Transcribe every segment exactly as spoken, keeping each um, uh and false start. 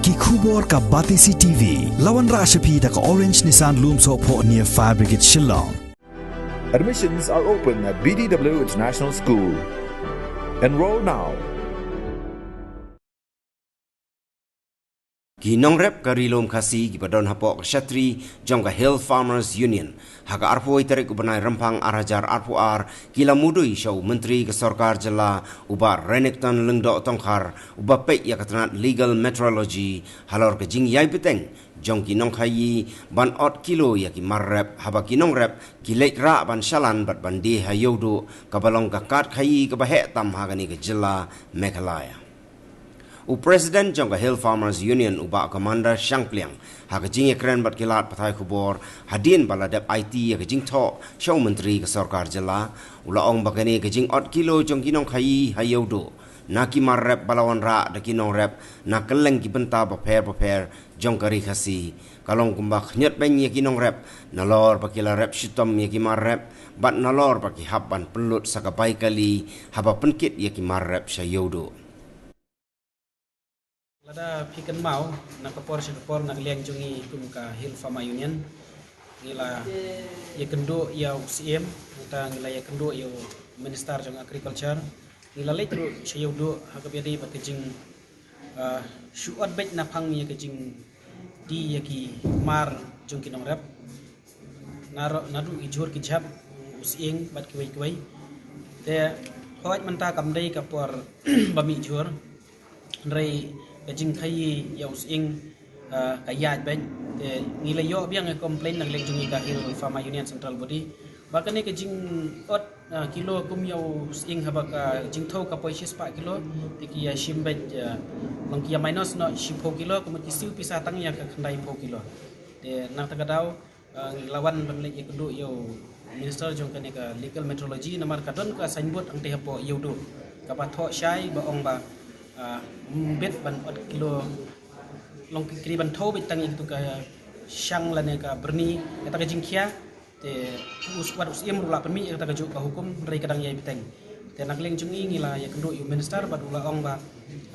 Ki khubor ka Batesi T V. La wanrah sha phi da ka Orange Nissan Lumsohphoh near Fire Brigade Shillong. Admissions are open at B D W International School. Enroll now. Ki nongrep ka Ri Lum Khasi kiba don hapoh ka shatri jong ka Hill Farmers Union ha ka arphew tarik u bnai Rymphang ar hajar arphew ar ki la mudui sha u Myntri ka Sorkar Jylla u Bah Renikton Lyngdoh Tongkhar uba peit ïa ka tnat Legal Metrology halor ka jingïai bteng jong ki nongkhaïi ban ot kilo ïa ki mar rep haba ki nongrep ki leit rah ban shalan bad ban die ha Ïewduh kaba long ka kad khaïi kaba heh tam ha kane ka jylla Meghalaya. U President jong ka Hill Farmers Union u Bah Commander Shangpliang ha ka jingïakren bad ki lad pathai khubor hadien ba la dep aiti ïa ka jingthoh sha u Myntri ka Sorkar Jylla u la ong ba kane ka jingot kilo jong ki nongkhaïi ha Ïewduh na ki mar rep ba la wanrah da ki nongrep na kylleng ki bynta bapher bapher jong ka Ri Khasi ka long kumba khñiot beiñ ïa ki nongrep nalor ba ki la rep shitom ïa ki mar rep bad nalor ba ki hap ban pynlut sa ka bai kali haba pynkit ïa ki mar rep sha Ïewduh. Lada phi kynmaw na ka por sha ka por na ka liang jong ngi kum ka Hill Farmer Union ngi la ïakynduh ïa u Syiem, nangta ngi la ïakynduh ïa u Minister jong Agriculture, ngi la leit ruh sha Ïewduh ha kaba ïadei bad ka jing ah, shu ot beit na phang ïa ka jingdie ïa ki mar jong ki nongrep. Naduh ki jhur ki jhep, u Sying bad kiwei kiwei. Te hooid mynta kam dei ka por ba mih jhur. Hynrei ka jingkhaïi ïa u Sying ah, ka ïaid beit. Te ngi la ïoh biang ïa ka complaint na ka liang jong ngi ka Hill Farmer Union Central Body ba kane ka jingot ah, kilo kum ïa u Sying haba ka jingthew ka poi shispah kilo, te ki ïa shim beit ah, long ki ïa minus noh shiphew kilo, ka mut ki siew pisa tang ïa ka khyndaiphew kilo. Te na kata ka daw ah, ngi la wan ban leit ïakynduh ïa u Minister jong kane ka Legal Metrology namar ka don ka signboard hangtei hapoh Ïewduh kaba thoh shai ba ong ba ah, ym bit ban ot kilo, long ki kri ban thew beit tang ïa kitu ka shang lane ka byrni, kata ka jingkhia. Te u Syiem, wat u Syiem ruh u la pynmih ïa kata kajuh ka hukum, hynrei ka dang ïai bteng. Te na ka liang jong ngi ngi la ïakynduh ïa u Minister bad u la ong ba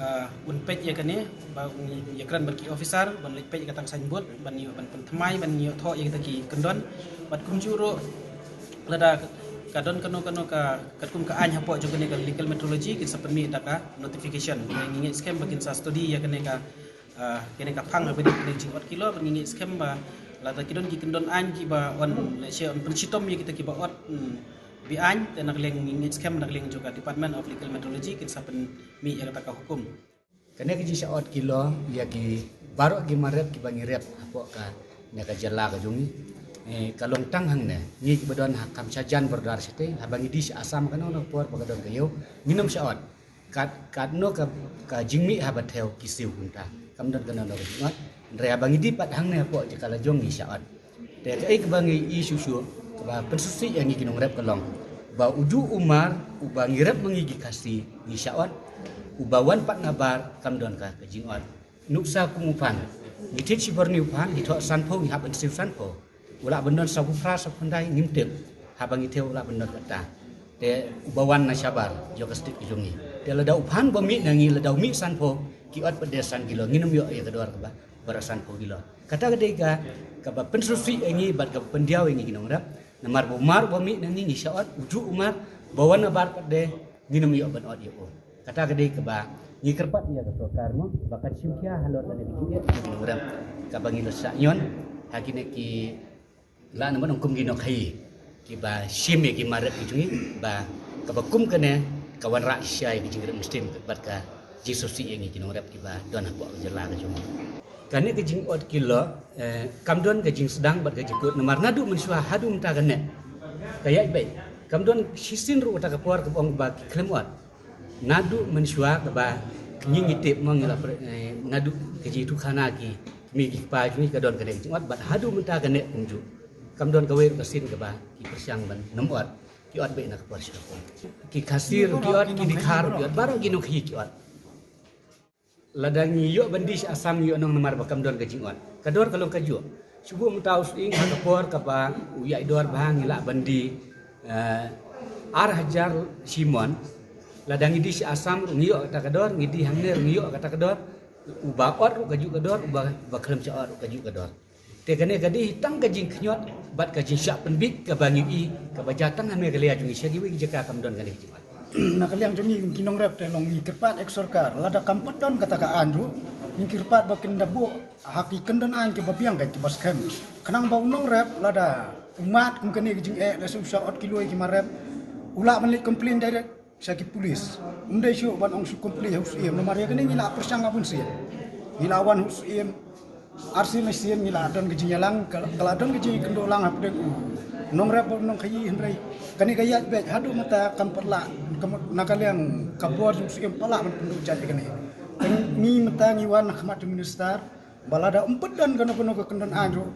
ah, un peit ïa kane, ba un ïakren bad ki officer ban leit peit ïa kata ka signboard ban ïoh ban pynthymmai ban ïoh thoh ïa kita ki kyndon. Bad kumjuh ruh lada ka don kano kano ka katkum ka aiñ hapoh jong kane ka Legal Metrology kin sa pynmih da ka notification. Ngi ngeit skhem ba kin sa study ïa kane ka ah, kane ka phang haba ïadei bad kane ka jingot kilo, bad ngi ngeit skhem ba lada ki don ki kyndon aiñ kiba yn, lehse yn pynshitom ïa kita kiba ot, hmm, be-aiñ, te na ka liang ngi ngeit skhem na ka liang jong ka Department of Legal Metrology kin sa pynmih ïa kata ka hukum. Kane ka jingshah ot kilo ïa ki baroh ki mar rep kiba ngi rep hapoh kane ka jylla ka jong ngi, eh, ka long tang hangne. Ngi kiba don ha kam shajan border shatei, haba ngi die sha Assam kano kano ka por ba ka don ka ïew, ngim shah ot. Kat, katno ka, ka jingmih haba thew ki siew kumta. Kam don kano kano ka jingot. Hynrei haba ngi die pat hangne hapoh jaka la jong ngi shah ot. Te kaei kaba ngi ïohi shuh shuh kaba pynsngewsih ïa ngi ki nongrep ka long ba ujuh u mar uba ngi rep ma ngi ki Khasi ngi shah ot, uba wan pat nabar kam don ka, ka jingot. Nuksa kum u phan, ngi thied shibor ni u phan, ngi thoh sanphew, ngi hap ban siew sanphew. U lah ban don sawphew phra, sawphew khyndai, ngim tip. Haba ngi thew u lah ban don kata. Te uba wan na shabar jong ka state ka jong ngi. Te lada u phan ba mih na ngi, lada u mih sanphew, ki ot pat de san kilo, ngin ym ïoh ïa ka dor kaba baroh sanphew kilo. Kata ka dei ka, kaba pynsngewsih ïa ngi bad kaba pyndiaw ïa ngi ki nongrep. Namar ba u mar uba mih na ngi ngi shah ot, ujuh u mar ba wan nabar pat de, ngin ym ïoh ban ot ïa u. Kata ka dei kaba ngi kyrpad ïa ka sorkar mo ba kan shim khia halor kane ka jingeh jong ki nongrep kaba ngi la shah ñion ha kine ki, la namar ong kum ki nongkhaïi kiba shim ïa ki mar rep ki jong ngi, ba kaba kum kane ka wanrah shisha ïa ki jingrep mynsiem bad ka jingsngewsih ïa ngi ki nongrep kiba don hapoh ka jylla ka jong ngi. Kane ka jingot kilo, eh, kam don ka jingsdang bad ka jingkut namar naduh mynshuwa haduh mynta kane ka ïaid beit. Kam don shisien ruh kata ka por kaba ong ba ki khlem ot. Naduh mynshuwa kaba ngi ngi tip mo ngi la pre-, eh, naduh ka jingïathuhkhana ki kmie ki kpa jong ngi ka don kane ka jingot bad haduh mynta kane kumjuh. Kam don kawei ruh ka sien kaba ki pyrshang ban nym ot. Ki ot beit na ka por sha ka por. Ki Khasi ruh ki ot, ki Dkhar ruh ki ot, baroh ki nongkhaïi ki ot. Lada ngi ïoh ban die sha Assam ngi ïoh nong namar ba kam don ka jingot. Ka dor ka long kajuh. Shu buh mynta u Sying ha ka por kaba u ïaid dor bha ngi lah ban die, eh, ar hajar shi mon. Lada ngi die sha Assam ruh ngi ïoh kata ka dor, ngi die hangne ruh ngi ïoh kata ka dor. Uba ot ruh kajuh ka dor, uba, uba khlem shah ot ruh kajuh ka dor. Te kane ka dei tang ka jingkhñiot bad ka jingshah pynbit kaba ngi ïohi kaba jia tang ha Meghalaya jong ngi, sha kiwei ki jaka kam don kane ka jingwan. Na ka liang jong ngi ki nongrep te long ngi kyrpad ïa ka sorkar, lada kam pat don kata ka aiñ ruh, ngi kyrpad ba kin da buh ha ki kyndon aiñ kiba biang, kiba skhem, khnang ba u nongrep lada u mad kum kane ka jingeh, lehse u shah ot kilo ïa ki mar rep, u lah ban leit complain direct sha ki pulit. Um dei shuh ban ong shu complain ha u Syiem, namar ïa kane ngi la pyrshang ha bun sien. Ngi la wan ha u Syiem, ar sien lai sien ngi la don ka jingïalang, ka, ka la don ka jingïakynduh lang hapdeng u nongrep bad u nongkhaïi, hynrei kane ka ïaid beit haduh mynta kam pat lah, kam, na ka liang ka bor jong u Syiem pat lah ban pynduh jait ïa kane. Te ngi mynta ngi wan ha khmat u minister, ba lada um pat don kano kano ka kyndon aiñ ruh,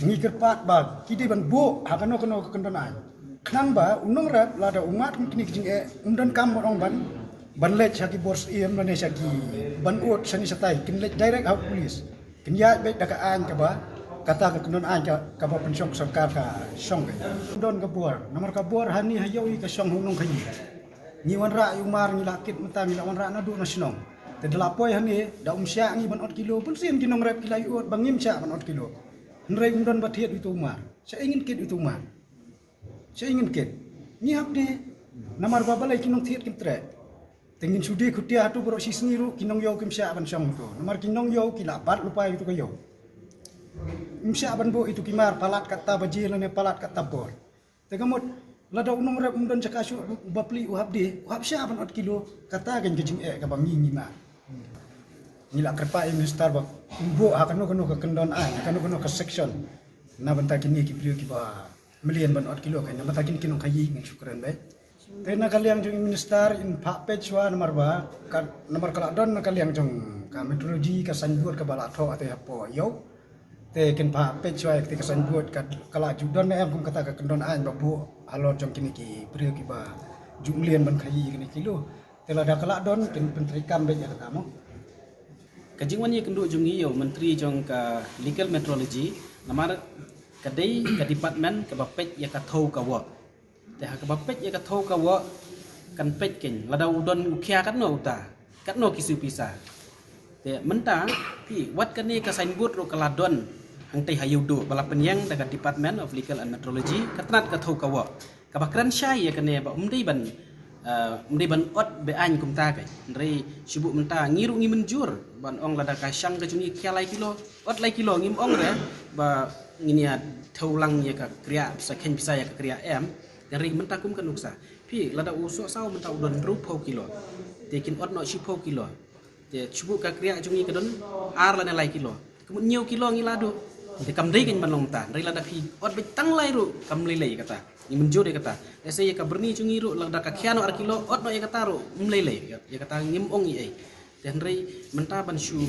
ngi kyrpad ba ki dei ban buh ha kano kano ka kyndon aiñ, khnang ba u nongrep lada u mad kum kine ki jingeh, um donkam ban ong ban, ban leit sha ki bor Syiem lane sha ki, ban ud shane shatai, kin leit direct ha u pulit, kin ïaid beit da ka aiñ kaba, kata ka kyndon aiñ ka, kaba pynshong sorkar ka shong beit. Don ka bor, namar ka bor hangne ha ïew ïa ka shong ha u nongkhaïi. Ngi wanrah ïa u mar, ngi la kit mynta, ngi la wanrah naduh na shnong. Te da la poi hangne, da um shah ngi ban ot kilo, bun sien ki nongrep ki la ïoh ba ngim shah ban ot kilo. Hynrei um don ba thied ïa uto u mar. Shaei ngin kit ïa uto u mar? Shaei ngin kit? Ngi hap die, namar ba balei ki nongthied kim treh. Te ngin shu die khutia hato baroh shi sngi ruh ki nongïew kim shah ban shong uto. Namar ki nongïew ki la bat lypa ïa uto ka ïew. Im shah ban buh ïa uto ki mar palat katta baje lane palat katta bor. Te ka mut, lada u nongrep um don jaka shuh, bapli u hap die, u hap shah ban ot kilo, kata kan ka jingeh kaba ngi ngi mad. Ngi la kyrpad ïa u minister ba un buh ha kano kano ka kyndon aiñ, ha kano kano ka section, na bynta kine ki briew kiba mlien ban ot kilo, kan na bynta kine ki nongkhaïi, ngin shu kren beit. Te na ka liang jong u minister in phah peit shuwa, namar ba ka, namar ka la don na ka liang jong ka metrology ka signboard kaba la thoh te hapoh ïew. Te kin phah peit shuwa ïa kata ka signboard ka, ka la ju don ne em kum kata ka kyndon aiñ ba buh halor jong kine ki briew kiba ju mlien ban khaïi kine kilo. Te lada ka la don kin pyntreikam beit ïa kata mo. Ka jingwan ïakynduh jong ngi ïa u Myntri jong ka Legal Metrology, namar ka dei ka department kaba peit ïa ka thew ka woh. Te ha kaba peit ïa ka thew ka woh, kan peit kein lada u don u khia katno uta, katno ki siew pisa. Te mynta phi, wat kane ka signboard ruh ka la don hangtei ha ïewduh ba la pynïeng da ka Department of Legal and Metrology, ka tnat ka thew ka woh. Kaba kren shai ïa kane ba um dei ban, eh, um dei ban ot be-aiñ kumta kein. Hynrei shu buh mynta ngi ruh ngi mynjur ban ong lada ka shang ka jong ngi khia lai kilo, ot lai kilo, ngim ong re ba ngin ïa thew lang ïa ka kriah, pisa kheiñ pisa ïa ka kriah, em. Hynrei mynta kum ka nuksa, phi, lada u soh saw mynta u don hynriewphew kilo, te kin ot noh shiphew kilo. Te shu buh ka kriah jong ngi ka don ar lane lai kilo. Ka mut hynñiew kilo ngi la duh. Te kam dei kein ban long mynta. Hynrei lada phi ot beit tang lai ruh kam lei lei ïa kata. Ngi mynjur ïa kata. Lehse ïa ka byrni jong ngi ruh lada ka khia noh ar kilo, ot noh ïa kata ruh um lei lei. Ïa, ïa kata ngim ong ei ei. Te hynrei mynta ban shu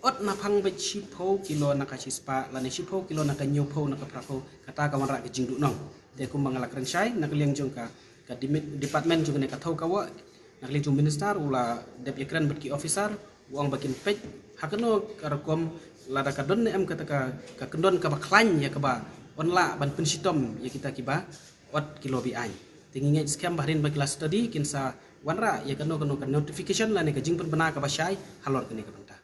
ot naphang beit shiphew kilo na ka shispah lane shiphew kilo na ka hynñiewphew na ka phraphew, kata ka wanrah ka jingduhnong. Te kumba nga la kren shai, na ka liang jong ka, ka dimi-, department jong kane ka thew ka woh, na ka liang jong u minister u la dep ïakren bad ki officer, u ong ba kin peit ha kano ka rukom, lada ka don ne em kata ka, ka kyndon kaba khlaiñ ïa kaba yn lah ban pynshitom ïa kita kiba ot kilo be-aiñ. Te ngi ngeit skhem ba hadien ba ki la study kin sa wanrah ïa kano kano ka notification lane ka jingpynbna kaba shai halor kane ka bynta.